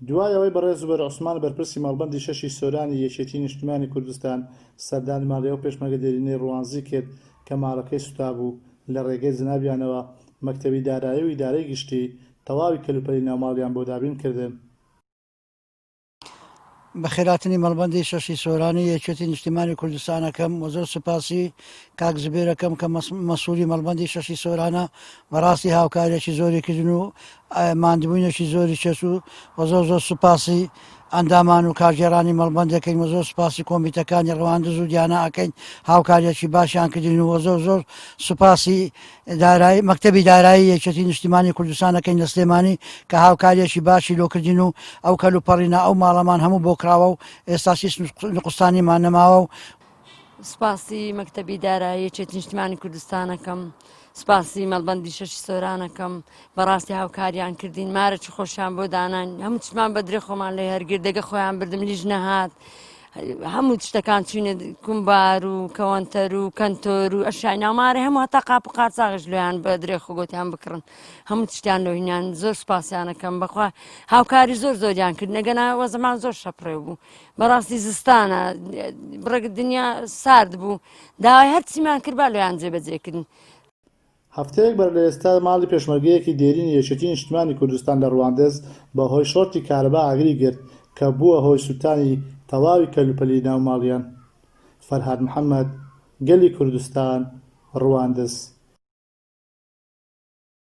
دوای ئەوەی بەڕێز زوبێر عوسمان بەرپرسی مەڵبەندی شەشی سۆرانی یەکێتیی نیشتمانی کوردستان سەردانی ماڵی ئەو پێشمەرگە دێرینەی ڕواندزی کرد کە ماڵەکەی سوتابوو، لە ڕێگەی جەنابیانەوە مەکتەبی دارایی و ئیدارەی گشتی تەواوی کەلوپەلی ناوماڵیان بۆ دابین کردن. بەخێرهاتنی مەڵبەندی شەشی سۆرانی یەکێتی نیشتیمانی کوردستان ئەکەم و زۆر سوپاسی کاک زوبێر ئەکەم کە مەسولی مەڵبەندی شەشی سۆرانە بەڕاستی هاوکاریەکی زۆری کردن و ماندبوونێکی زۆری چێت و و زۆر زۆر سوپاسی ئەندامان و کارگێڕانی مەڵبەند دەکەین و زۆر سوپاسی کۆمیتەکانی ڕواندز و دیانە ئەکەین هاوکاریەکی باشیان کردین و زۆر زۆر سوپاسی دارایی مەکتەبی دارایی یەکێتی نیشتیمانی کوردستان ئەکەین لە سلێمانی کە هاوکاریەکی باشی لۆ کردین و ئەو کەل و پەڕینە ئەو ماڵەمان هەموو بۆ کراوە و ئێستاش هیچ نقوستانیمان نەماوە و سوپاسی مەکتەبی دارایی یەکێتی نیشتیمانی کوردستان ئەکەم سوپاسی مەڵبەندی شەشی سۆران ئەکەم بەڕاستی هاوکاریان کردین مارەکی خۆشیان بۆ دانان هەموو چمان بە درێ خۆمان لێ هەرگر دەگە خۆیان بردم لیژ نەهات هەموو شتەکان چوینە کومبار و کەوەنتەر و کەنتۆر و ئەشای ناومارە هەموو هەتا قاپ و قارچاغش لۆیان بە درێ خۆ گۆتیان بکڕن هەموو شتیان لۆهینان زۆر سوپاسیانەکەم بەخوا هاوکاری زۆر زۆریان کرد نەگەنا وەزەمان زۆر شەپڕێ بوو بەڕاستی زستانە بڕێک دنیا سارد بوو داوای هەرچیمان کرد با لۆیان جێبەجێکردن. هەفتەیەک بەر لە ئێستا ماڵی پێشمەرگەیەکی دێرینی یەکێتی نیشتمانی کوردستان لە ڕواندز بە هۆی شۆرتی کارەبا ئاگری گرت کە بووە هۆی سوتانی تەواوی کەلوپەلی ناو ماڵیان. فەرهاد محەمەد، گەلی کوردستان، ڕواندز.